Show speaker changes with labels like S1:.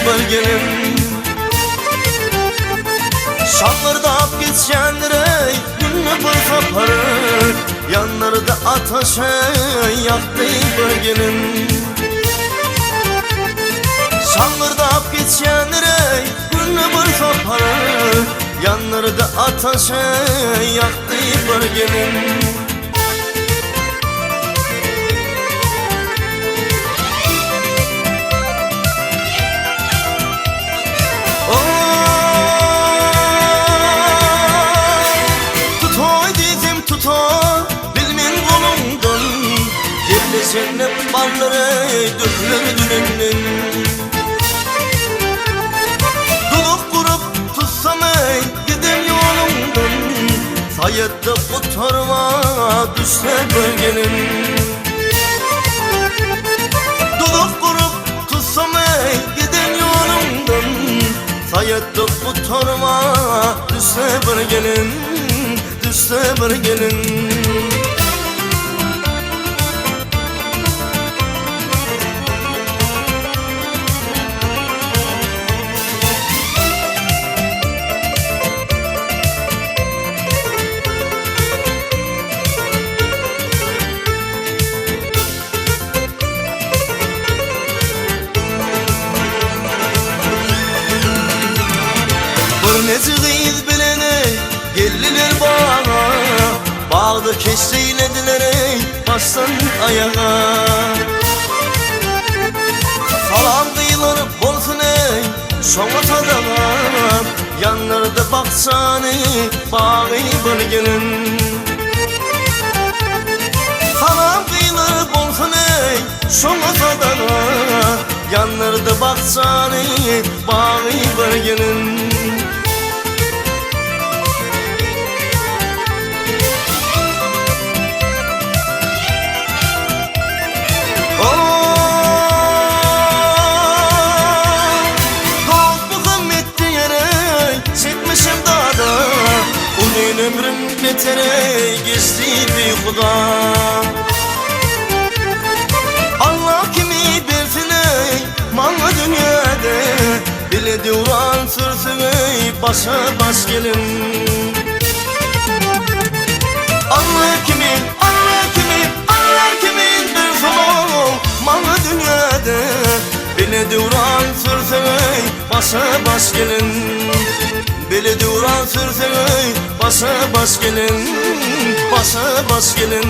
S1: bir gelin. Şaňyrdap geçýändir eý günde bir sapar, Ýandyrdy ataşy ýakdy bir gelin. Şaňyrdap geçýändir eý günde bir sapar, Ýandyrdy ataşy ýakdy bir gelin. Tutoý diýsem tuta bilmen goluňdan, Gepleşende ballary döküler dilinden. Duzak gurup tutsam eý giden ýoluňdan, Saýatda gutarma düşse bir gelin. Duzak gurup tutsam eý giden ýoluňdan, Saýatda gutarma düşse bir gelin, Düşse bir gelin. Birnäçe gyz bilen ey geldiler baga, Bagda keşt eýlediler ey başdan aýaga. Salam gyzlar bolsun ey şoňa sadaga, Ýandyrdy bakjany bagy bir gelin. Salam gyzlar bolsun ey şoňa sadaga, Ýandyrdy bakjany bagy bir gelin. Dost Muhammet diýerek çekmişem dada, Uzyn ömrüm betere geçdi bihuda. Allah kimi bersin eý maňa dünýäde, Bile döwran sürsün eý başa baş gelin. Allah kimi, Allah kimi, Allah kimi bersin ol maňa dünýäde, Bile döwran sürsün eý başa baş gelin. Bile döwran sürsün eý başa baş gelin, Başa baş gelin.